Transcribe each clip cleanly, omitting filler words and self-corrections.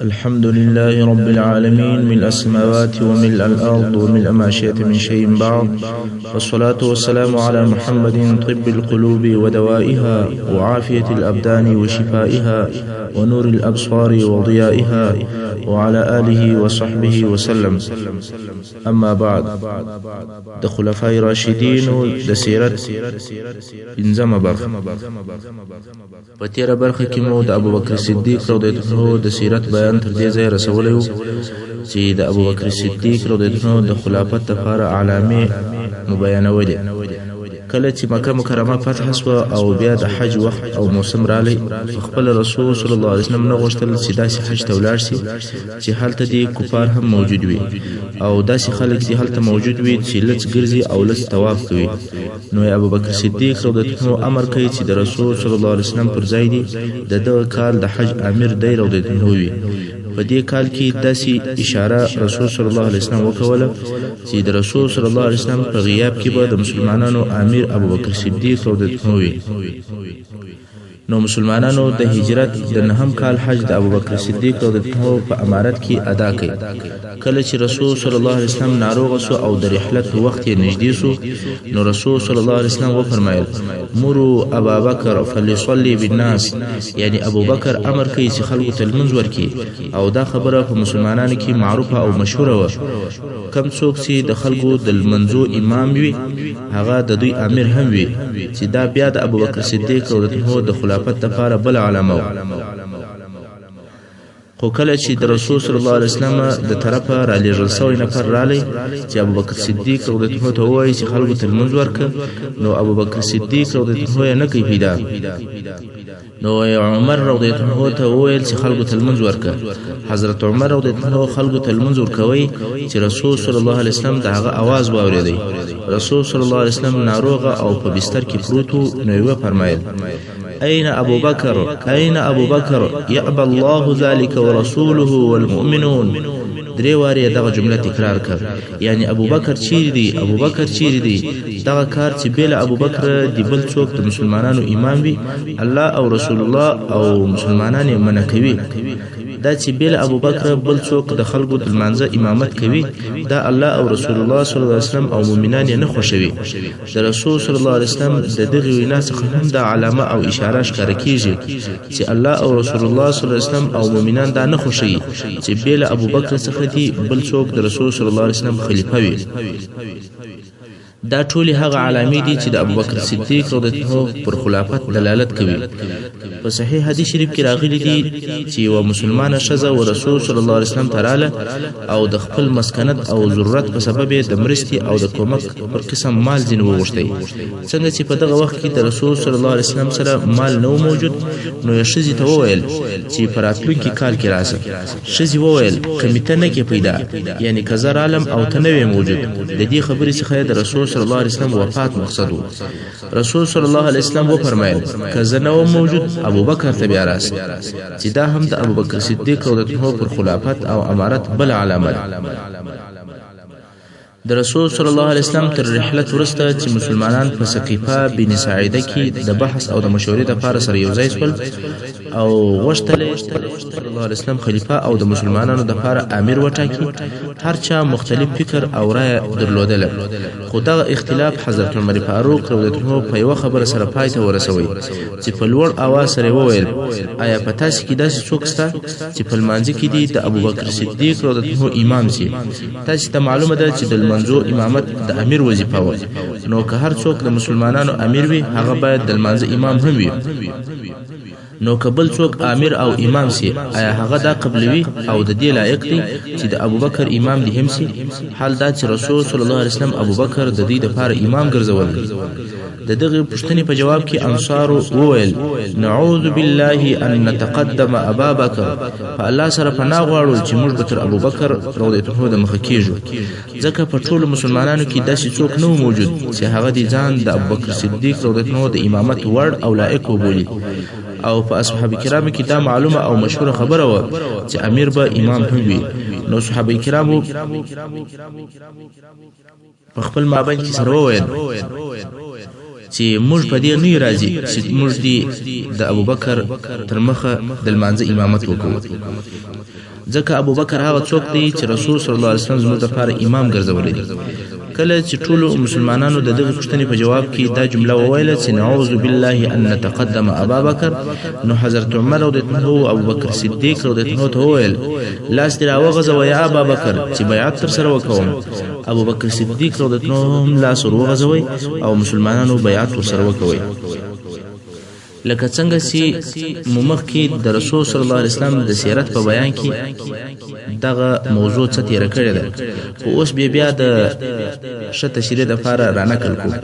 الحمد لله رب العالمين، ملء السماوات وملء الأرض وملء ما شئت من شيء بعد، والصلاة والسلام على محمد طب القلوب ودوائها وعافية الأبدان وشفائها ونور الأبصار وضيائها وعلى آله وصحبه وسلم. أما بعد، د خلفای راشدینو د سیرت پنځمه برخه. په تیره برخه کې مو د ابوبکر صدیق رضی الله عنه د سیرت بیان تر دې ځایه رسولی و چې د ابوبکر صدیق رضی الله عنه د خلافت لپاره علامې مو بیانولې. کله چې مکه مکرمه فتح شوه او بیا د حج وخت او موسم راغی، خپل رسول صلی الله علیه وسلم نه غوښتل چې داسې حج ته ولاړ شي چې هلته دې کفار هم موجود وي او داسې خلک دې هلته موجود وي چې لڅ ګرځي او لڅ طواف کوي. نو ابوبکر صدیق رضی الله عنه امر کوي چې د رسول صلی الله علیه وسلم پر ځای دې د دغه کال د حج امیر دی رضی الله عنه وي. په دې کال کې داسې اشاره رسول صلی الله علیه وسلم وکوله چې د رسول صلی الله علیه وسلم په غیاب کې به د مسلمانانو امیر ابوبکر صدیق رضی الله عنه وي. نو مسلمانانو د هجرت د نهم کال حج د ابوبکر صدیق رضی الله عنه په امارت کې ادا کړ. کله چې رسول صلی الله علیه وسلم ناروغ شو او د رحلت وخت یې نږدې شو، نو رسول صلی الله علیه وسلم وفرمایل: مروا ابابکر فلیصلي بالناس، یعنی ابوبکر امر کوي چې خلکو ته لمونځ ورکړي. او دا خبره په مسلمانانو کې معروفه او مشهوره وه، کم څوک چې د خلکو د لمونځو امام وي هغه د دوی امیر هم وي، چې دا بیا د ابوبکر صدیق رضی الله عنه د خلافت لپاره بله علامه وه. خو کله چې د رسول صلی الله علیه وسلم د طرفه رالیږل شوی نفر راغی چې ابوبکر صدیق رضی الله عنه ته ووایي چې خلکو ته لمونځ ورکړه، نو ابوبکر صدیق رضی الله عنه یې نه کوي پیدا. نو عمر رضی الله عنه ته وویل چې خلکو ته لمونځ ورکړه. حضرت عمر رضی الله عنه خلکو ته لمونځ ورکوي چې رسول صلی الله علیه وسلم د هغه اواز واورېدی. رسول صلی الله علیه وسلم ناروغه او په بستر کې پروت و، نو یې وفرمایل: أين أبو بكر؟ أين أبو بكر؟ يأبى الله ذلك ورسوله والمؤمنون. درې وارې یې دغه جمله تکرار کړه، یعنی ابوبکر چیرې دی؟ ابوبکر چیرې دی؟ دغه کار چې بې له ابوبکر دې بل څوک د مسلمانانو امام وي، الله او رسول الله او مسلمانان یې منع کوي. دا چې بې له ابوبکر بل څوک د خلکو د لمانځه امامت کوي، دا الله او رسول الله صلی الله علیه وسلم او مؤمنان یې نه خوښوي. د رسول صلی الله علیه وسلم د دغې وینا څخه هم دا علامه او اشاره ښکاره کیږي چې الله او رسول الله صلی الله علیه وسلم او مؤمنان دا نه خوښوي چې بې له ابوبکر څخه دې بل څوک د رسول صلی الله علیه وسلم خلیفه وي. دا ټولې هغه علامې دي چې د ابوبکر صدیق رضی الله عنه پر خلافت دلالت کوي. په صحیح حدیث شریف کې راغلي دي چې یوه مسلمانه ښځه و رسول صلی الله علیه وسلم ته راغله او د خپل مسکنت او ضرورت په سبب یې د مرستې او د کومک پر قسم مال ځینې وغوښتی. څنګه چې په دغه وخت کې د رسول صلی الله علیه وسلم سره مال نه و موجود، نو یې ښځې ته وویل چې په راتلونکي کال کې راځه. ښځې وویل: که مې ته نه کې پیدا، یعنی که زه رالم او ته نه وې موجود. د دې خبرې څخه یې د رسول صلی الله علیه وسلم وفات مقصد و. رسول صلی الله علیه وسلم وفرمایل: که زه نه وم موجود، ابوبکر ته بیا راسه، چې دا هم د ابوبکر صدیق رضی الله عنه پر خلافت او امارت بله علامه ده. د رسول صلی الله علیه وسلم تر رحلت وروسته چې مسلمانان په سقیفه بن ساعده کې د بحث او د مشورې لپاره سره یو ځای شول او غوښتل یې چې د رسول صلی الله علیه وسلم خلیفه او د مسلمانانو لپاره امیر وټاکي، هر چا مختلف فکر او رایه درلودله. خو دغه اختلاف حضرت عمر فاروق رضی الله عنه په یوه خبره سره پای ته ورسوي چې په لوړ اواز سره یې وویل: آیا په تاسې کې داسې څوک شته چې په لمانځه کې دې د ابوبکر صدیق رضی الله عنه امام شي؟ تاسې ته معلومه ده چې د لمانځو امامت د امیر وظیفه وه، نو که هر څوک د مسلمانانو امیر وي، هغه باید د لمانځه امام هم وي. نو که بل څوک امیر او امام سي، آیا هغه دا قبلوي او د دې لایق دی چې د ابوبکر امام دې هم سي؟ حال دا چې رسول صلی الله علیه وسلم ابوبکر د دوی دپاره امام ګرځولی دی. د دغې پوښتنې په جواب کې انصارو وویل: نعوذ بالله ان نتقدم ابا بکر، په الله سره پناه غواړو چې موږ به تر ابوبکر رضی الله عنه د مخه کیږو، ځکه په ټولو مسلمانانو کې داسې څوک نه و موجود چې هغه دې ځان د ابوبکر صدیق رضی الله عنه د امامت وړ او لایق وبولي. او په اصحاب کرامو کې دا معلومه او مشهوره خبره وه چې امیر به امام هم وي. نو صحابه کرامو په خپل مابین کې سره وویل چې موږ په دې نه یو راضي چې موږ دې د ابوبکر تر مخه د لمانځه امامت وکړو، ځکه ابوبکر هغه څوک دی چې رسول صلی الله علیه وسلم زموږ لپاره امام ګرځولی دی. کله چې ټولو مسلمانانو د دغې پوښتنې په جواب کې دا جمله وویله چې نعوذ بالله ان نتقدم ابابکر، نو حضرت عمر رضی الله عنه او ابوبکر صدیق رضی الله عنه ته وویل لاس دې راوغځوه یا ابابکر چې بیعت تر سره وکوم. ابوبکر صدیق رضی الله عنه هم لاس ور وغځوی او مسلمانانو بیعت ورسره وکوي. لکه څنګه چې مو مخکې د رسول صلی الله علیه وسلم د سیرت په بیان کې دغه موضوع څه تېره کړې ده، خو اوس بیا د ښه تشریح دپاره رانقل کړو.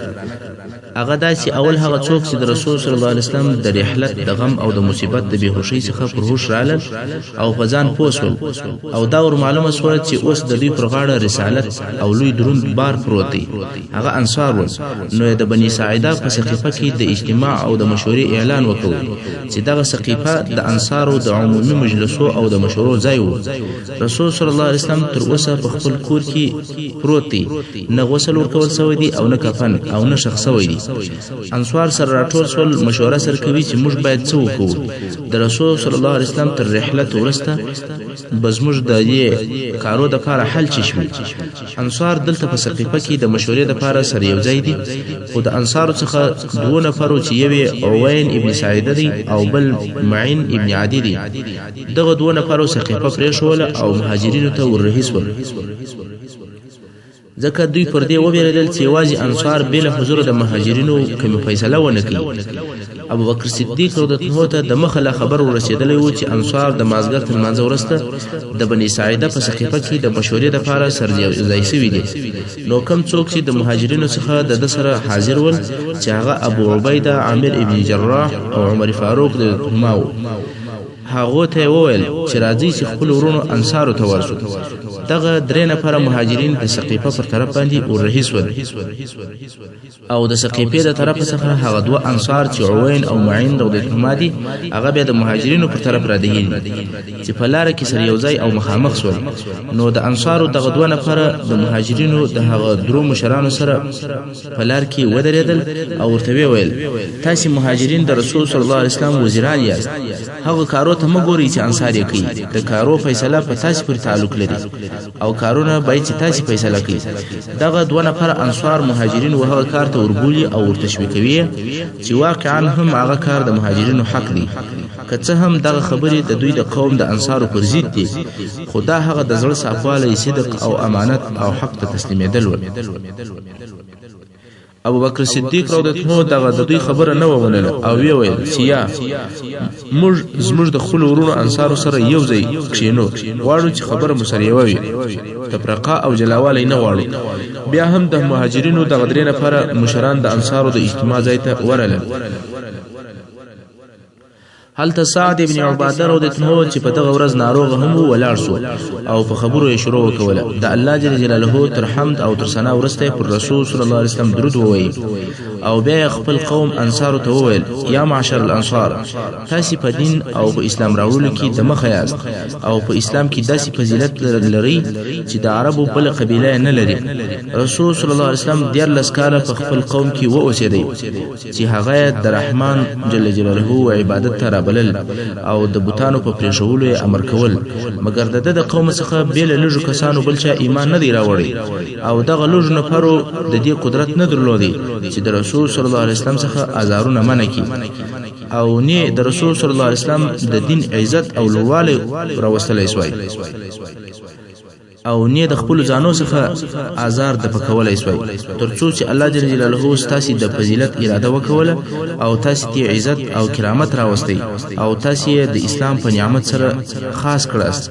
هغه دا چې اول هغه څوک چې د رسول صلی الله علیه وسلم د رحلت د غم او د مصیبت د بېهوښۍ څخه پر هوښ رالل او په ځان پوه شول او دا ور معلومه شوه چې اوس د دوی پر غاړه رسالت او لوی دروند بار پروت دی، هغه انصار ول. نو یې د بني ساعده په سقیفه کې د اجتماع او د مشورې اعلان وکړ چې دغه سقیفه د انصارو د عمومي مجلسو او د مشورو ځای و. رسول صلی الله علیه وسلم تر اوسه په خپل کور کې پروت دی، نه غسل ورکول شوی دی او نه کفن او نه ښخ شوی دی. انصار سره راټول شول، مشوره سره کوي چې موږ باید څه وکړو. د رسول صلی الله علیه وسلم تر رحلت وروسته به زموږ د دې کارو دپاره حل چی شوي. انصار دلته په سقیفه کې د مشورې دپاره سره یو ځای دي، خو د انصارو څخه دوو نفرو چې یو یې عوین ابن سعیده دی او بل معین ابن عدي دی، دغه دوو نفرو سقیفه پرېښوله او مهاجرینو ته وررهي شول، ځکه دوی پر دې وبېرېدل چې یوازې انصار بې له حضوره د مهاجرینو کومې فیصله ونه کړي. ابوبکر صدیق رضی الله عنه ته د مخه لا خبر ورسېدلی و چې انصار د مازدیګر تر لمانځه وروسته د بني ساعده په سقیفه کې د مشورې دپاره سره یوځای شوي دي. نو کوم څوک چې د مهاجرینو څخه د ده سره حاضر ول چې هغه ابو عبیده عامر ابن جراح او عمر فاروق رضی الله عنهما وو، هغو ته یې وویل چې راځئ چې خپلو وروڼو انصارو ته ورشو. دغه درې نفره مهاجرین د سقیفه پر طرف باندې وررهي شول او د سقیفې د طرفه څخه هغه دوه انصار چې عوین او معین رضی الله عنهما دي، هغه بیا د مهاجرینو پر طرف رادهي دي چې په لاره کې سره یو ځای او مخامخ شول. نو د انصارو دغه دوه نفره د مهاجرینو د هغه درو مشرانو سره په لار کې ودرېدل او ورته ویې ویل تاسې مهاجرین د رسول صلی الله علیه وسلم وزیران یاست، هغه کارو ته مه ګورئ چې انصار یې کوي، د کارو فیصله په تاسې پورې تعلق لري او کارونه باید چې تاسې فیصله کوي. دغه دوه نفره انصار مهاجرین و هغه کار ته وربولي او ورتشویقوي چې واقعا هم هغه کار د مهاجرینو حق دی، که څه هم دغه خبرې د دوی د قوم د انصارو پر ضد دي، خو دا هغه د زړه صافوالی، صدق او امانت او حق ته تسلیمېدل ول. ابوبکر صدیق رضی الله عنه دغه د دوی خبره نه ومنله او ویې ویل چې یا موږ زموږ د خپلو وروڼو انصارو سره یو ځای کښېنو، غواړو چې خبره مو سره یوه وي، تفرقه او جلاوالی نه غواړو. بیا هم د مهاجرینو دغه درې نفره مشران د انصارو د اجتماع ځای ته ورغلل. هلته سعد ابن عباده رضی الله عنه چې په دغه ورځ ناروغ هم و ولاړ شو او په خبرو یې شروع وکوله. د الله جل جلاله تر حمد او تر ثنا وروسته پر رسول صلی الله علیه وسلم درود ووایي او بیا یې خپل قوم انصارو ته وویل یا معشر الانصار، تاسې په دین او په اسلام راوړلو کې د مخه یاست او په اسلام کې داسې فضیلت لرئ چې د عربو بله قبیله یې نه لري. رسول صلی الله علیه وسلم 13 کاله په خپل قوم کې و اوسېدی چې هغه یې د رحمان جل جلاله و عبادت ته رابلل او د بتانو په پرېښولو یې امر کول، مګر د ده د قوم څخه بې له لږو کسانو بل چا ایمان نه دی راوړی او دغه لږو نفرو د دې قدرت نه درلودی چې د رسول صلی الله علیه وسلم څخه ازارونه منع کړي او نه د رسول صلی الله علیه وسلم د دین عزت او لوړوالی راوستلی سوای او نه د خپلو ځانو څخه ازار دفع کولای سوای، تر څو چې الله جل جلاله ستاسې د فضیلت اراده وکوله او تاسې ته عزت او کرامت راوستی او تاسې یې د اسلام په نعمت سره خاص کړاست.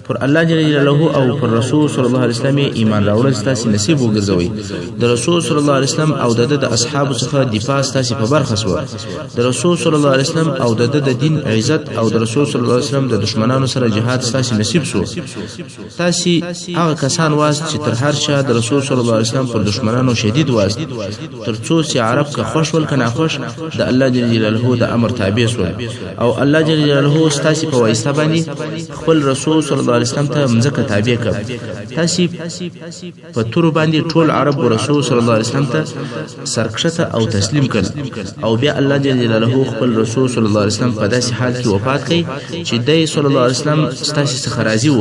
پر الله جل جلاله او پر رسول صلی الله علیه وسلم ایمان راوړل ستاسې نصیب وګرځوئ. د رسول صلی الله علیه وسلم او د ده د اصحابو څخه دفاع ستاسې په برخه سوه. د رسول صلی الله علیه وسلم او د ده د دین عزت او د رسول صلی الله علیه وسلم د دښمنانو سره جهاد ستاسې نصیب سو. تاسې تاسې هغه کسان واست چې تر هر چا د رسول صلی الله علیه وسلم پر دښمنانو شدید واست، تر څو چې عرب که خوښ ول که ناخوښ د الله جل جلاله د امر تابع شول، او الله جل جلاله ستاسې په واسطه باندې خپل رسول صلی الله علیه وسلم ته مځکه تابع کړ. تاسې په تورو باندې ټول عرب و رسول صلی الله علیه وسلم ته سرکښته او تسلیم کړ، او بیا الله جل جلاله خپل رسول صلی الله علیه وسلم په داسې حال کې وفات کړ چې دی صلی الله علیه وسلم ستاسې څخه راضي و،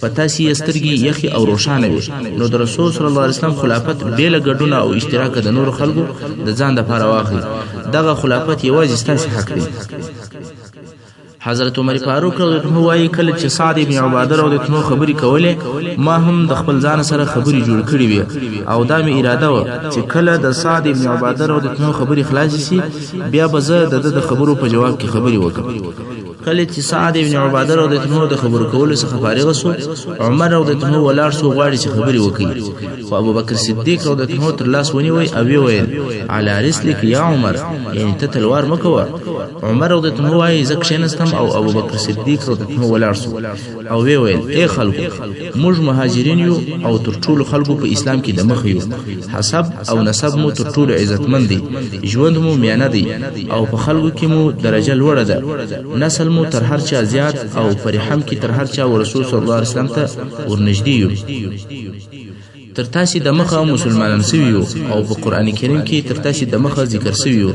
په تاسې یې سترګې یخې او روښانه وې. نو د رسول صلی الله علیه وسلم خلافت بې له ګډونه او اشتراکه د نورو خلکو د ځان دپاره واخلئ، دغه خلافت یوازې ستاسې حق دی. حضرت عمر فاروق رضی الله عنه وایي کله چې سعد بن عباده رضی الله عنه خبرې کولې، ما هم د خپل ځان سره خبرې جوړ کړې وې، او دا مې اراده وه چې کله د سعد بن عباده رضی الله عنه خبرې خلاصې شي بیا به زه د ده د خبرو په جواب کې خبرې وکړم. کله چې سعد بن عباده رضی الله عنه د خبرو کولو څخه فارغ شو، عمر رضی الله عنه ولاړ شو غواړي چې خبرې وکړي، خو ابوبکر صدیق رضی الله عنه تر لاس ونیوی او ویې ویل علی رسلک یا عمر، یعنې ته تلوار مه کوه. عمر رضی الله عنه وایي زه کښېناستم او ابوبکر صدیق رضی الله عنه ولاړ شو او ویې ویل ای خلکو، موږ مهاجرین یو او تر ټولو خلکو په اسلام کې د مخه یو، حسب او نسب مو تر ټولو عزتمند دی، ژوند مو میانه دی او په خلکو کې مو درجه لوړه ده، نسل مو تر هر چا زیات او په رحم کې تر هر چا ورسول صلی الله علیه وسلم ته ورنږدې یو. تر تاسې د مخه مسلمانان سوي یو او په قرآن کریم کې تر تاسې د مخه ذکر سوي یو.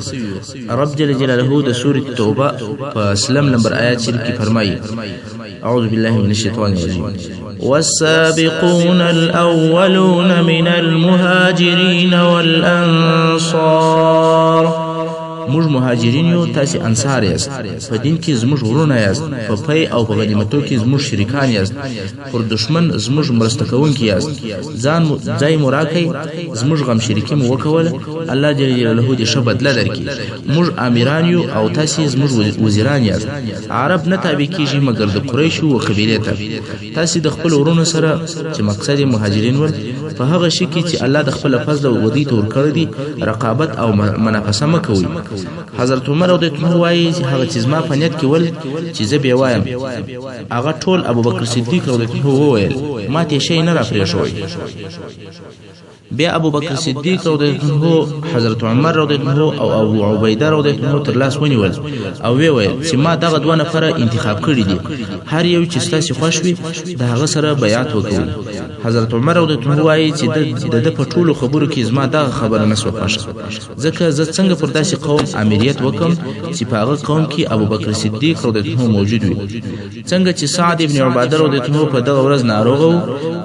رب جل جلاله د سورة توبه په 20 نمبر آیات شریف کې فرمایي: أعوذ بالله من الشیطان الرجیم والسابقون الأولون من المهاجرین والأنصار. موږ مهاجرین یو، تاسې انصار یاست، په دین کې زموږ وروڼه یاست، په پی او په غنیمتو کې زموږ شریکان یاست، پر دښمن زموږ مرسته کوونکي یاست، ځای مو راکړئ، زموږ غم شریکي مو وکوله، الله جل جلاله دې ښه بدله درکړي. موږ امیران یو او تاسې زموږ وزیران یاست. عرب نه تابع کیږي مګر د قریشو و قبیلې ته. تاسې د خپلو وروڼو سره چې مقصد یې مهاجرین ول په هغه شي کې چې الله د خپل فضل او ودی ته ورکړی دی رقابت او منافسه مه کوئ. حضرت عمر رضی الله عنه وایي هغه چې زما په نیت کې ول چې زه بې وایم، هغه ټول ابوبکر صدیق رضی الله عنه وویل، ما ته شی نه راپرېښوئ. بیا ابوبکر صدیق رضی الله عنه حضرت عمر رضی الله عنه او ابو عبیده رضی الله عنه تر لاس ونیول او ویې ویل چې ما دغه دوه نفره انتخاب کړي دي، هر یو چې ستاسې خوښ وي د هغه سره بیعت وکوئ. حضرت عمر رضی الله عنه وایي چې د ده په ټولو خبرو کې زما دغه خبره نه شوه خوښه، ځکه زه څنګه پر داسې قوم امریت وکم چې په هغه قوم کې ابوبکر صدیق رضی الله عنه موجود وي. څنګه چې سعد ابن عباده رضی الله عنه په دغه ورځ ناروغه و،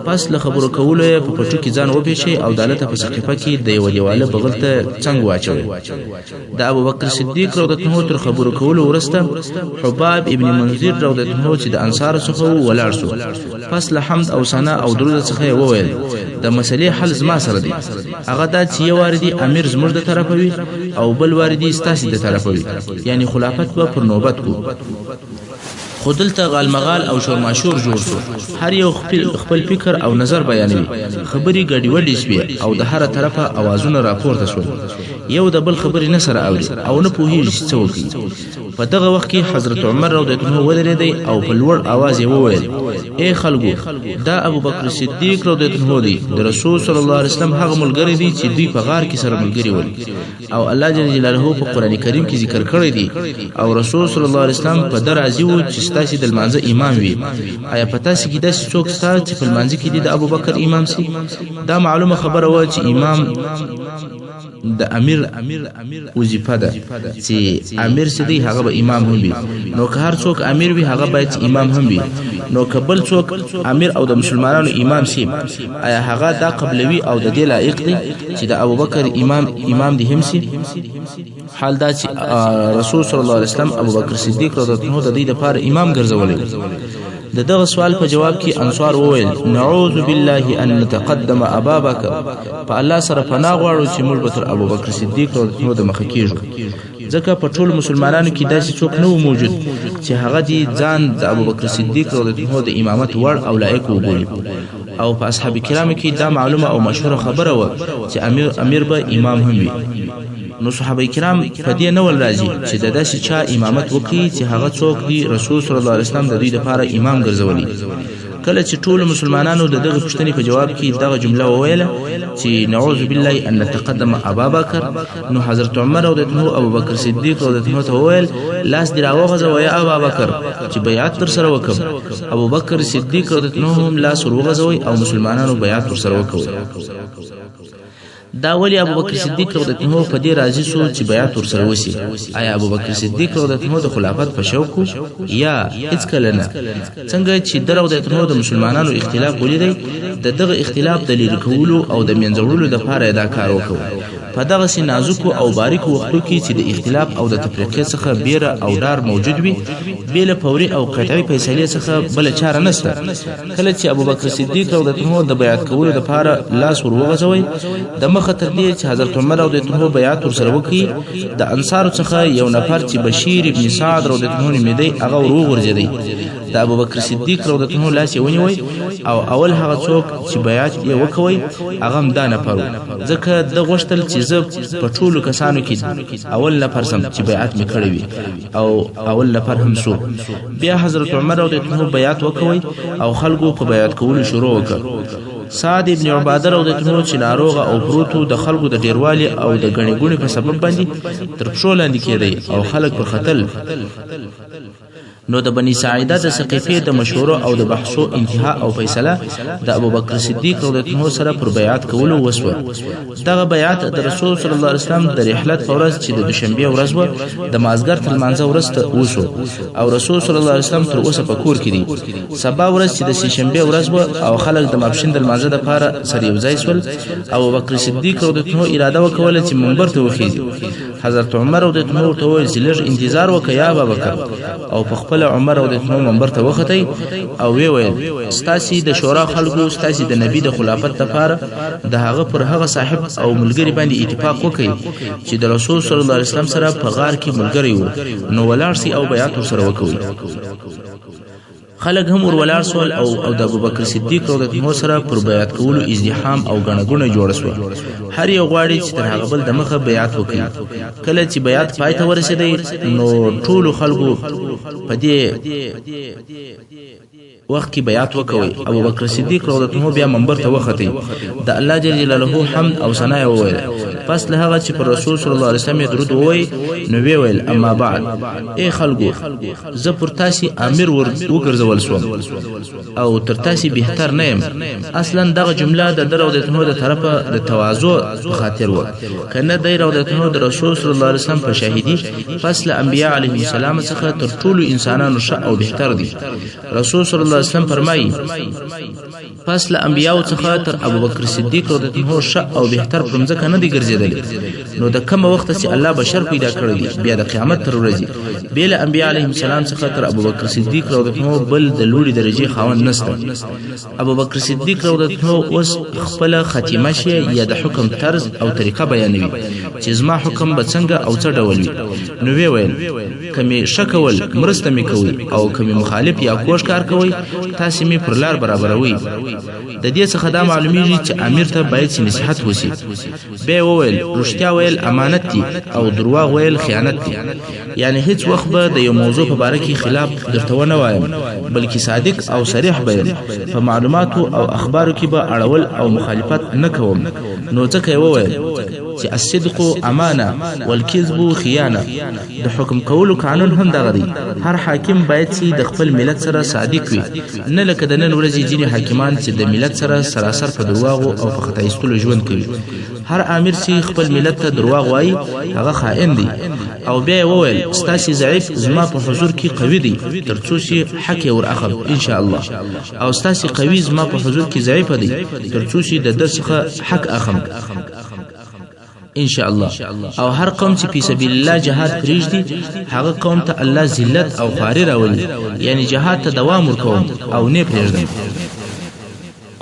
پس له خبرو کولو یې په پټو کې ځان وپېښی او دالته په سقیفه کې د یوه دیواله بغل ته څنګ واچوي. د ابوبکر صدیق رضی الله عنه تر خبرو کولو وروسته حباب ابن منذر رضی الله عنه چې د انصارو څخه و ولاړ شو، پس له حمد او ثنا او درود څخه یې وویل د مسلې حل زما سره دی، هغه دا چې یو وار دي امیر زموږ د طرفه وي او بل وار دي ستاسې د طرفه وي، یعنې خلافت به پر نوبت کو. خو دلته غالمغال او شورماشور جوړ شو، هر یو خپل فکر او نظر بیانوي، خبرې ګډوډې شوې او د هره طرفه اوازونه راپورته شول، یو د بل خبرې نه سره اوري او نه پوهیږي چې څه وکړي. په دغه وخت کې حضرت عمر رضی الله عنه ودرېدی او په لوړ اواز یې وویل ای خلکو، دا ابوبکر صدیق رضی الله عنه دی، د رسول صلی الله علیه وسلم هغه ملګری دی چې دوی په غار کې سره ملګري ول او الله جل جلاله په قرآن کریم کې ذکر کړی دی، او رسول صلی الله علیه وسلم په ده راضي و چې ستاسې د لمانځه امام وي. آیا په تاسې کې داسې څوک شته چې په لمانځه کې دې د ابوبکر امام سي؟ دا معلومه خبره وه چې امام د امیر وظیفه ده چې امیر چې دی هغه به امام هم وي، نو که هر څوک امیر وي هغه باید چې امام هم وي، نو که بل څوک امیر او د مسلمانانو امام سي، آیا هغه دا قبلوي او د دې لایق دی چې د ابوبکر امام دی هم سي؟ حال دا چې رسول صلی الله علیه وسلم ابوبکر صدیق رضی الله عنه د دې لپاره امام ګرځولی. د دغه سوال په جواب کې انصار وویل نعوذ بالله ان نتقدم ابا بکر، په الله سره پناه غواړو چې موږ به تر ابوبکر صدیق رضی الله عنه د مخه کیږو، ځکه په ټولو مسلمانانو کې داسې څوک نه و موجود چې هغه دې ځان د ابوبکر صدیق رضی الله عنه د امامت وړ او لایق وبولي. او په اصحاب کرامو کې دا معلومه او مشهوره خبره وه چې امیر به امام هم وي، نو صحابه کرام په دې نه ول راضي چې د داسې چا امامت وکړي چې هغه څوک دی رسول صلی الله علیه وسلم د دوی لپاره امام ګرځولی. کله چې ټولو مسلمانانو د دغه پوښتنې په جواب کې دغه جمله وویله چې نعوذ بالله ان نتقدم ابا بکر، نو حضرت عمر رضی الله عنه ابو بکر صدیق رضی الله عنه ته وویل لاس دې راوغځوه یا ابا بکر چې بیعت در سره وکړم. ابو بکر صدیق رضی الله عنه هم لاس ور وغځوی او مسلمانانو بیعت ورسره وکوي. دا ولی ابو بکر صدیق رضی الله عنه په دې راضي سو چې بیعت ورسره وسي؟ آیا ابو بکر صدیق رضی الله عنه د خلافت په شوق یا هیڅکله نه؟ څنګه چې ده رضی الله عنه د مسلمانانو اختلاف ولیدی، د دغه اختلاف د لیرې کولو او د منځه وړلو دپاره یې دا کار وکړ. په دغسې نازکو او باریکو وختو کې چې د اختلاف او د تفرقې څخه بیره او ډار موجود وي، بې له فوري او قطعي فیصلې څخه بله چاره نشته. کله چې ابوبکر صدیق رضی الله عنه د بیعت کولو دپاره لاس ور وغځوی، د مخه تر دې چې حضرت عمر رضی الله عنه بیعت ورسره وکړي، د انصارو څخه یو نفر چې بشیر ابن سعد رضی الله عنه نومېدی هغه ور وغورځېدی. د ابوبکر صدیق رضی الله عنه لاس یې ونیوی او اول هغه څوک چې بیعت یې وکوی هغه هم دا نفر و، ځکه ده غوښتل چې زه په ټولو کسانو کې اول نفر سم چې بیعت مې کړی وي، او اول نفر هم سو. بیا حضرت عمر رضی الله عنه بیعت وکوی او خلکو په بیعت کولو شروع وکړه. سعد ابن عباده رضی الله عنه چې ناروغه او پروت و، د خلکو د ډیروالي او د ګڼې ګوڼې په سبب باندې تر پښو لاندې کېدی او خلک پر ختل. نو د بني ساعده د سقیفې د مشورو او د بحثو انتها او فیصله د ابوبکر صدیق رضی الله عنه سره پر بیعت کولو وسوه. دغه بیعت د رسول صلی الله علیه وسلم د رحلت په ورځ چې د دوشنبې ورځ وه د مازدیګر تر لمانځه وروسته وشو او رسول صلی الله علیه وسلم تر اوسه په کور کې دی. سبا ورځ چې د سې شنبې ورځ وه او خلک د ماپښین د لمانځه دپاره سره یو ځای سول، ابوبکر صدیق رضی الله عنه اراده وکوله چې منبر ته وخیژي. حضرت عمر رضی الله عنه ورته وویل چې لږ انتظار وکړه یا ابابکر، او په خپل عمر رضی الله عنه منبر ته وختی او ویې ویل ستاسې د شورا خلکو ستاسې د نبي د خلافت لپاره د هغه پر هغه صاحب او ملګري باندې اتفاق وکړي چې د رسول صلی الله علیه وسلم سره په غار کې ملګری و، نو ولاړ سي او بیعت ورسره وکوي. خلک هم ور ولاړ سول او د ابوبکر صدیق رضی الله عنه سره پر بیعت کولو ازدحام او ګڼه ګوڼه جوړه سوه. هر یو غواړي چې تر هغه بل دمخه بیعت وکړي. کله چې بیعت پای ته ورسېدی نو ټولو خلکو په دې وخت کې بیعت وکوي. ابوبکر صدیق رضی الله عنه بیا منبر ته وختی، د الله جل جلاله حمد او ثنا یې وویله. پس له هغه چې پر رسول صلی الله علیه وسلم یې درود ووایي نو ویې ویل اما بعد، ای خلکو زه پر تاسې امیر وګرځول سوم او تر تاسې بهتر نه یم. اصلا دغه جمله د ده رضی الله عنه د طرفه د تواضع په خاطر وه، که نه دی رضی الله عنه د رسول صلی الله علیه وسلم په شاهدي پس له انبیا علیهم السلام څخه تر ټولو انسانانو ښه او بهتر دی. رسول صلی الله علیه وسلم فرمایي پس له انبیاو څخه تر ابوبکر صدیق رضی الله عنه ښه او بهتر پر مځکه نه دی ګرځېدلی. نو د کومه وخته چې الله بشر پیدا کړی دی بیا د قیامت تر ورځې بې له انبیا علیهم السلام څخه تر ابوبکر صدیق رضی الله عنه بل د لوړې درجې خاوند نشته. ابوبکر صدیق رضی الله عنه اوس خپله خاتمه شي یا د حکم طرز او طریقه بیانوي چې زما حکم به څنګه او څه ډول وي. نو ویې ویل که مې ښه کول مرسته مې کوئ او که مې مخالف یا کوږ کار کوئ تاسې مې پر لار برابروئ. د دې څخه دا معلومیږي چې امیر ته باید چې نصیحت وشي. بیا یې وویل رښتیا ویل امانت دی او درواغ ویل خیانت دی، یعنی هیڅ وخت به د یو موضوع په باره کې خلاف درته ونه وایم، بلکې صادق او صریح به یم، په معلوماتو او اخبارو کې به اړول او مخالفت نه کوم. نو ځکه یې وویل چې الصدق امانه والکذب خیانه. د حکم کولو قانون هم دغه دی، هر حاکم باید چې د خپل ملت سره صادق وي، نه لکه د نن ورځې ځینې حاکمان چې د ملت سره سراسر په درواغو او په خطا ایستلو ژوند کوي. هر امیر چې خپل ملت ته درواغ وایي هغه خائن دی. او بیا یې وویل ستاسې ضعیف زما په حضور کې قوي دی تر څو چې حق یې ور اخلم ان شاء الله، او ستاسې قوي زما په حضور کې ضعیف دی تر څو چې د ده څخه حق اخلم ان شاء الله. او هر قوم چې په سبیل الله جهاد پرېږدي هغه قوم ته الله ذلت او خواري راولي، یعنی جهاد ته دوام ورکوم او نه پرېږدم.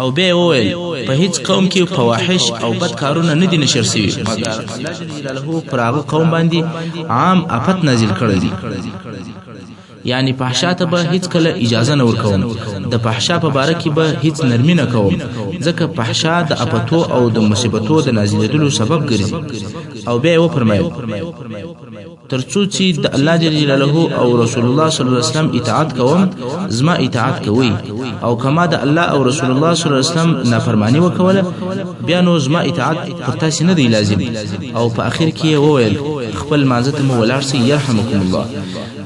او بیا یې وویل په هیڅ قوم کې فواحش او بد کارونه نه دي نشر سوي مګر الله جل جلاله پر هغه قوم باندې عام آفت نازل کړی دی، یعنی فحشا ته به هیڅ کله اجازه نه ورکوم، د فحشا په باره کې به هیڅ نرمي نه کوم، ځکه فحشا د افتو او د مصیبتو د نازلېدلو سبب ګرځي. او بیا یې وفرمایل تر څو چې د الله جل جلاله او رسول الله صلی الله علیه وسلم اطاعت کوم، زما اطاعت کوئ، او که ما د الله او رسول الله صلی الله علیه وسلم نافرماني وکوله، بیا نو زما اطاعت پر تاسې نه دی لازم. او په اخر کې یې وویل: خپل لمانځه ته مو ولاړ شئ، یرحمکم الله.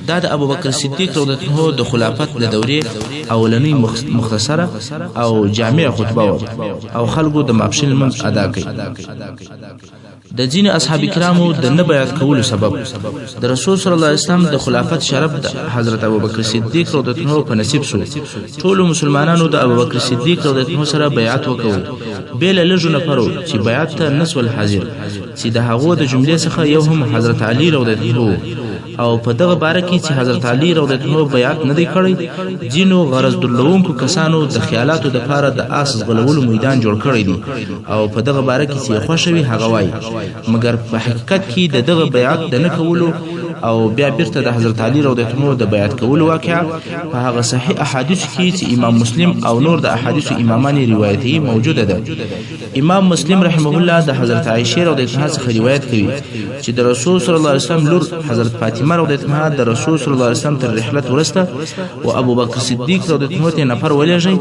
دا د ابوبکر صدیق رضی الله عنه د خلافت د دورې اولنۍ مختصره او جامع خطبه وه، او خلکو د ماپښین لمونځ ادا کړ. د ځینو اصحاب کرامو د نه بیعت کولو سبب: د رسول صلی الله علیه وسلم د خلافت شرف د حضرت ابوبکر صدیق رضی الله عنه په نصیب سو. ټولو مسلمانانو د ابوبکر صدیق رضی الله عنه سره بیعت وکړ، بې له لږو نفرو چې بیعت ته نه سول حاضر، چې د هغو د جملې څخه یو هم حضرت علي رضی الله عنه. او په دغه باره کې چې حضرت علي رضی الله عنه بیعت نه دی کړی، ځینو غرض درلودونکو کسانو د خیالاتو دپاره د آس ځغلولو میدان جوړ کړی دی، او په دغه باره کې چې خوښه وي هغه وایي. مګر په حقیقت کې د دغه بیعت د نه کولو او بیا بیرته د حضرت علي رضی الله عنه د بیعت کولو واقعه په هغه صحیح احادیثو کې چې امام مسلم او نور د احادیثو امامان یې روایتوي موجوده ده. امام مسلم رحمه الله د حضرت عایشې رضی الله عنها څخه روایت کوي چې د رسول صلی الله علیه وسلم لور حضرت فاطمه رضی الله عنها د رسول صلی الله علیه وسلم تر رحلت وروسته و ابوبکر صدیق رضی الله عنه ته نفر ولېږی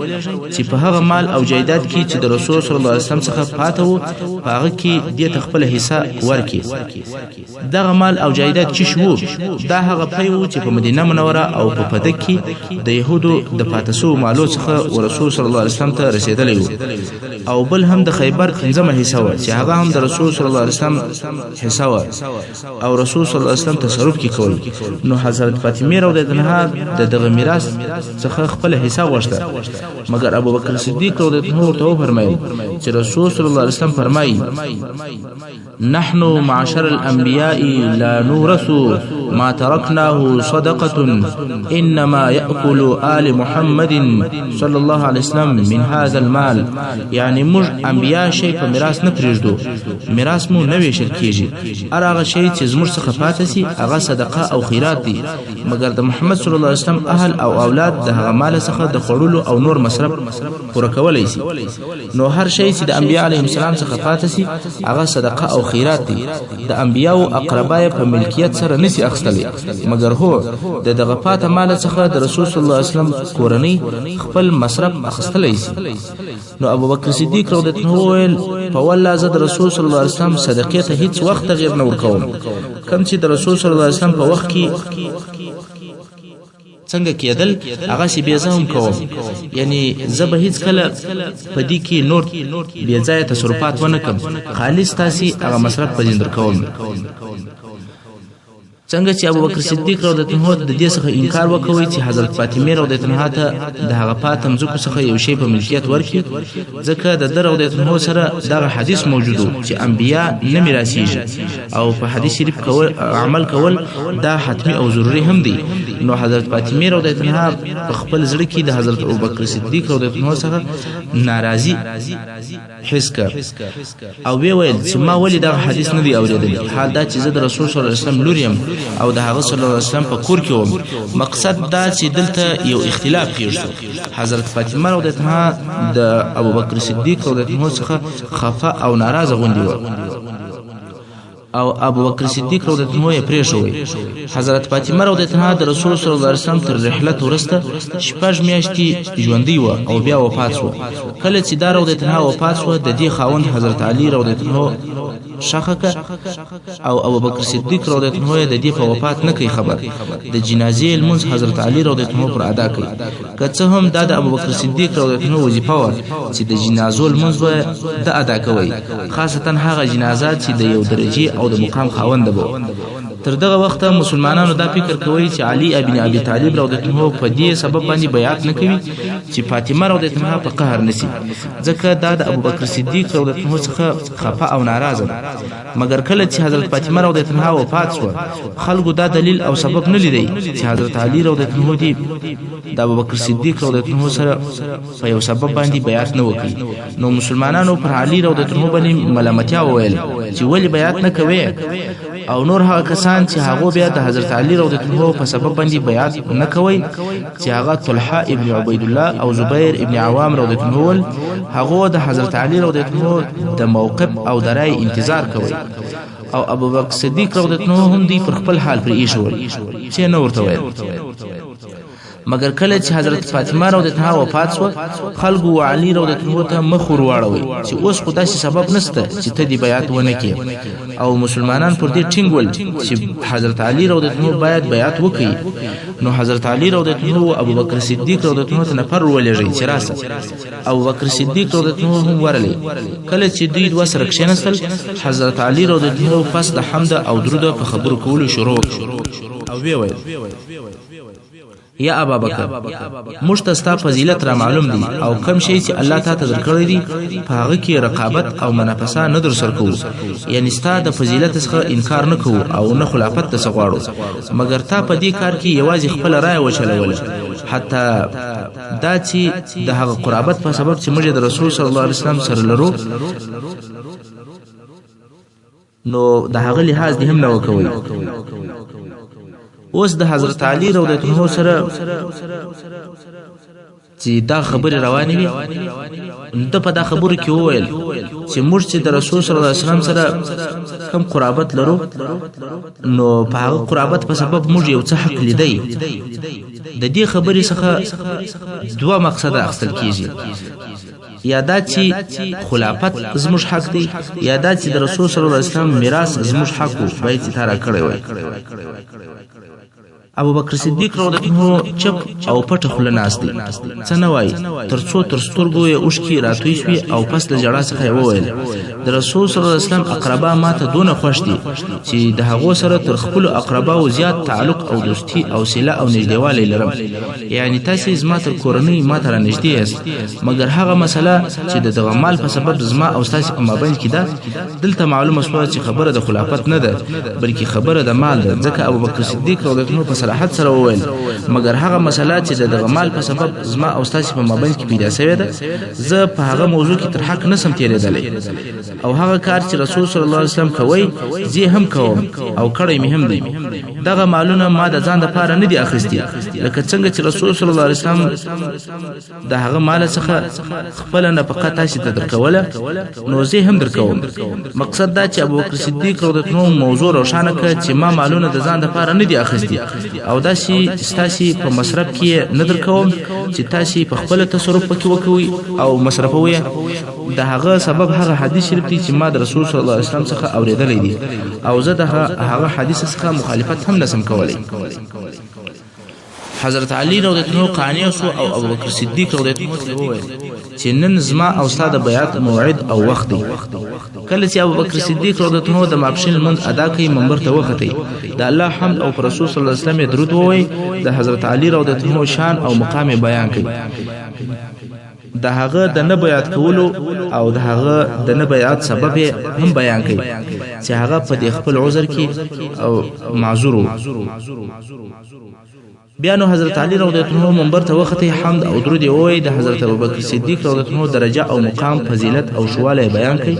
چې په هغه مال او جایداد کې چې د رسول صلی الله علیه وسلم څخه پاته وو، په هغه کې دې ته خپله حصه ورکړي. دغه مال او جایداد چې شو، دا هغه پی وو چې په مدینه منوره او په فدک کې د یهودو د پاته سوو مالو څخه و رسول صلی الله علیه وسلم ته رسېدلی وو، او بل هم د خیبر پنځمه حصه وه چې هغه هم د رسول صلی الله علیه وسلم حصه وه او رسول صلی الله علیه وسلم تصرف کې کول. نو حضرت فاطمه رضی الله عنها د دغه میراث څخه خپله حصه غوښته، مګر ابوبکر صدیق رضی الله عنه ورته وفرمایل چې رسول صلی الله علیه وسلم فرمایي: نحن معشر الأنبياء لا نورث ما تركناه صدقة، إنما يأكل آل محمد صلى الله عليه وسلم من هذا المال. یعنی موږ انبیا شی په میراث نه پرېږدو، میراث مو نه ویشل کیږي. هر هغه شی چې زموږ څخه پاته سي هغه صدقه او خیرات دی، مګر د محمد صلی الله علیه وسلم اهل او اولاد د هغه مال څخه د خوړلو او نور مصرف پوره کولی سي. نو هر شی چې د انبیا علیهم السلام څخه پاته سي هغه صدقه او خیرات دی، د انبیاو اقربا په ملکیت سره نسی اخیستلی. مګر هو د دغه پاته مال څخه د رسول صلی الله علیه وسلم کورنۍ خپل مصرف اخیستلی سي. نو ابوبکر صدیق رضی الله عنه وویل: په والله زه د رسول صلی الله علیه وسلم صدقې ته هیڅ وخت تغیر نه ورکوم. کوم چې د رسول صلی الله علیه وسلم په وخت کې څنګه کېدل هغسې بیا زه هم کوم، یعنی زه به هیڅکله په دې کې نور بې ځایه تصرفات ونه کړم، خالص تاسې هغه مصرف په ځین درکوم. څنګه چې ابوبکر صدیق رضی الله عنه د دې څخه انکار وکوي چې حضرت فاطمه رضی الله عنها ته د هغه پاته مځکو څخه یو شی په ملکیت ورکړي، ځکه د ده رضی الله عنه سره دغه حدیث موجود و چې انبیا نه میراثیږي، او په حدیث شریف کول عمل کول دا حتمي او ضروري هم دی. نو حضرت فاطمه رضی الله عنها په خپل زړه کې د حضرت ابوبکر صدیق رضی الله عنه څخه ناراضي حس کړ او وی ویل چې ما ولې دغه حدیث نه دی اورېدلی، حال دا چې زه د رسول صلی الله علیه وسلم لور یم او د هغه صلی الله علیه وسلم په کور کې وم. مقصد دا چې دلته یو اختلاف پېښ شو. حضرت فاطمه رضی الله عنها د ابوبکر صدیق رضی الله عنه څخه خفه او ناراضه غوندې وه، او ابوبکر صدیق رضی الله عنه یې پرېښوی. حضرت فاطمه رضی الله عنها د رسول صلی الله علیه وسلم تر رحلت وروسته شپږ میاشتې ژوندۍ وه او بیا وفات شوه. کله چې دا رضی الله عنها وفات شوه، د دې خاوند حضرت علي رضی الله عنه ښخه که او ابوبکر صدیق رضی الله عنه یې د دې په وفات نه کوي خبر. د جنازې لمونځ حضرت علي رضی الله عنه پر ادا کوي، که څه هم دا د ابوبکر صدیق رضی الله عنه وظیفه وه چې د جنازو لمونځ به ده ادا کوي، خاصتا هغه جنازه چې د یو درجې او د مقام خاوند به. تر دغه وخته مسلمانانو دا فکر کوي چې علي ابن ابي طالب رضی الله عنه په دې سبب باندې بیعت نه کوي چې فاطمه رضی الله عنها په قهر نسی، ځکه دا د ابوبکر صدیق رضی الله عنه څخه خفه او ناراضه ده. مګر کله چې حضرت فاطمه رضی الله عنها وفات شوه، خلکو دا دلیل او سبب نه لیدی چې حضرت علي رضی الله عنه دې د ابوبکر صدیق رضی الله عنه سره په یو سبب باندې بیعت نه وکړي. نو مسلمانانو پر علي رضی الله عنه باندې ملامتیا وویل چې ولې بیعت نه کوي، او نور هغه کسان چې هغه بیا د حضرت علي رضی الله عنه په سبب باندې بیعت نه کوي چې هغه طلحه ابن عبید الله او زبیر ابن عوام رضی الله عنه ول، هغه د حضرت علي رضی الله عنه د موقف او د رای انتظار کوي. او ابوبکر صدیق رضی الله عنه هم دوی پر خپل حال پرې ایښول، څه نه ورته ویل. مګر کله چې حضرت فاطمه رضی الله عنها وفات شوه، خلکو علی رضی الله عنه ته مخ ورواړوی چې اوس خو داسې سبب نشته چې ته دې بیعت ونه کړې، او مسلمانان پر دې ټینګ ول چې حضرت علی رضی الله عنه باید بیعت وکړي. نو حضرت علی رضی الله عنه او ابوبکر صدیق رضی الله عنه ته نفر ولېږي چې راسه. ابوبکر صدیق رضی الله عنه هم ورغلی. کله چې دوی دوه سره کښېناستل، حضرت علی رضی الله عنه پس د حمد او درود په خبرو کولو شروع وکړه او ویې ویل: یا ابابکر، موږ ته ستا فضیلت را معلوم دی، او کم شی چې الله تا ته درکړی دی په هغه کې رقابت او منافسه نه در سره کوو، یعنی ستا د فضیلت څخه انکار نه کوو او نه خلافت ته څه غواړو، مګر تا په دې کار کې یوازې خپله رایه وچلوله، حتی دا چې د هغه قرابت په سبب چې موږ د رسول صلی الله علیه وسلم سره لرو، نو د هغه لحاظ دې هم نه وکوي. اوس د حضرت علی رضی الله عنه سره چې دا خبرې روانې وي، ده په دا خبرو کې وویل چې موږ چې د رسول صلی الله علیه وسلم سره کم قرابت لرو، نو په هغه قرابت په سبب موږ یو څه حق لیدی. د دې خبرې څخه دوه مقصده اخیستل کیږي، یا دا چې خلافت زموږ حق دی، یا دا چې د رسول صلی الله علیه وسلم میراث زموږ حق و، باید چې تا راکړی وای. ابوبکر صدیق رضی الله عنه چپ او پټه خوله ناست دی، څه نه وایي، تر څو تر سترګو یې اوښکې راتوی شوې او پس له ژړا څخه یې وویل: د رسول صلی الله علیه وسلم اقربا ما ته دونه خوښ دي چې د هغو سره تر خپلو اقرباو زیات تعلق او دوستي او صله او نږدېوالی لرم، یعنی تاسې زما تر کورنۍ ما ته رانږدې یاست، مګر هغه مسله چې د دغه مال په سبب زما او ستاسې په مابین کې ده، دلته معلومه شوه چې خبره د خلافت نه ده، بلکې خبره د مال ده، ځکه ابوبکر صدیق رضی الله عنه په صراحت سره وویل: مګر هغه مسله چې د دغه مال په سبب زما او ستاسې په مابین کې پیدا شوې ده، زه په هغه موضوع کې تر حق نسم تېرېدلی، او هغه کار چې رسول صلی الله علیه وسلم کوي زه هم کوم او کړی مې هم دی. دغه مالونه ما د ځان دپاره نه دي اخیستي، لکه څنګه چې رسول صلی الله علیه وسلم د هغه مال څخه خپله نفقه تاسې ته درکوله، نو زه هم درکوم. مقصد دا چې ابوبکر صدیق رضی الله عنه موضوع روښانه کړه چې ما مالونه د ځان دپاره نه دي اخیستي، او داسې ستاسې په مصرف کې نه درکوم چې تاسې په خپله تصرف پکې وکوئ او مصرفوئ. د هغه سبب هغه حدیث شریف دی چې ما د رسول صلی الله علیه وسلم څخه اورېدلی دی، او زه د هغه حدیث څخه مخالفت هم نسم کولی. حضرت علی رضی الله عنه قانع شو او ابوبکر صدیق رضی الله عنه ته وویل چې نن زما او ستا د بیعت موعد او وخت دی. کله چې ابوبکر صدیق رضی الله عنه د ماپښین لمونځ ادا کړ، منبر ته وختی، د الله حمد او پر رسول صلی الله علیه وسلم یې درود ووایي، د حضرت علی رضی الله عنه شان او مقام یې بیان کړ، د هغه د نه بیعت کولو او د هغه د نه بیعت سبب یې هم بیان کړ چې هغه په دې خپل عذر کې او معذور و. بیا نو حضرت علی رضی الله عنه منبر ته وختی، حمد او درود یې ووایي، د حضرت ابوبکر صدیق رضی الله عنه درجه او مقام، فضیلت او شواله یې بیان کړ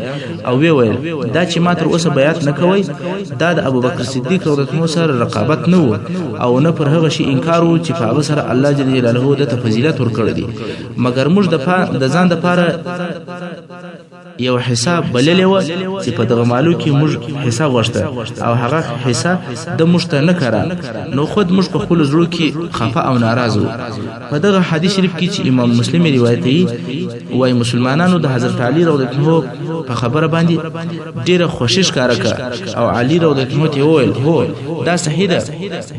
او ویې ویل: دا چې ما تر اوسه بیعت نه کوئ، دا د ابوبکر صدیق رضی الله عنه سره رقابت نه و او نه پر هغه شي انکار و چې په هغه سره الله جل جلاله ده ته فضیلت ورکړی دی، مګر موږ د ځان دپاره یو حصه بللې وه چې په دغه مالو کې موږ حصه غوښته او هغه حصه د موږ ته نه کره، نو خود موږ په خپلو زړو کې خفه او ناراض وو. په دغه حدیث شریف کې چې امام مسلم یې روایتوي، وایي مسلمانانو د حضرت علی رضی الله عنه په خبره باندې ډېره خوښي ښکاره کړه او علی رضی الله عنه ته یې وویل: هو دا صحیح ده،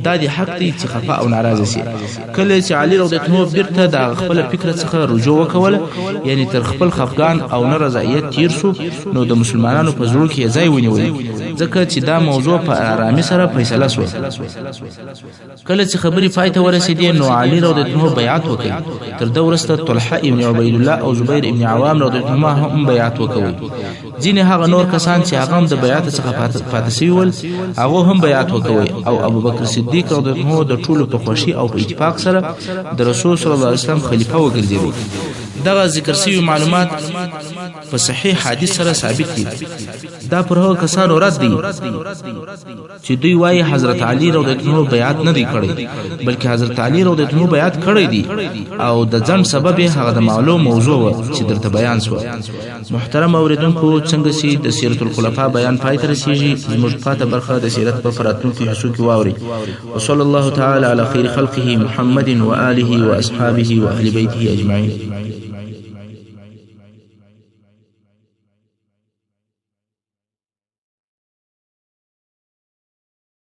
دا دې حق دی چې خفه او ناراضه شي. کله چې علی رضی الله عنه بیرته د هغه خپله فکره څخه رجوع وکوله، یعنی تر خپل خفګان او نه رضایت تیر شو، نو د مسلمانانو په زړو کې یې ځای ونیوی، ځکه چې دا موضوع په آرامي سره فیصله شوه. کله چې خبرې پای ته ورسېدې، نو علي رضی الله عنه بیعت وکړ. تر ده وروسته طلحه ابن عبیدالله او زبیر ابن عوام رضی الله عنهما هم بیعت وکوي. ځینې هغه نور کسان چې هغه هم د بیعت څخه پاتې شوي ول، هغو هم بیعت وکوي او ابوبکر صدیق رضی الله عنه د ټولو په خوښي او په اتفاق سره د رسول صلی الله علیه وسلم خلیفه وګرځېدی. دغه ذکر شوي معلومات په صحیح حدیث سره ثابت دي. دا پر هغو کسانو رد دی چې دوی وایي حضرت علی رضی الله عنه بیعت نه دی کړی، بلکې حضرت علی رضی الله عنه بیعت کړی دی او د ځنډ سبب یې هغه د معلوم موضوع وه چې درته بیان شوه. محترم اوریدونکو، څنګه چې د سیرت الخلفاء بیان پای ته رسیږي، زموږ پاته برخه د سیرت په راتلونکو حصو کې واورئ. وصلى الله تعالى على خير خلقه محمد وآله وأصحابه وأهل بيته أجمعين.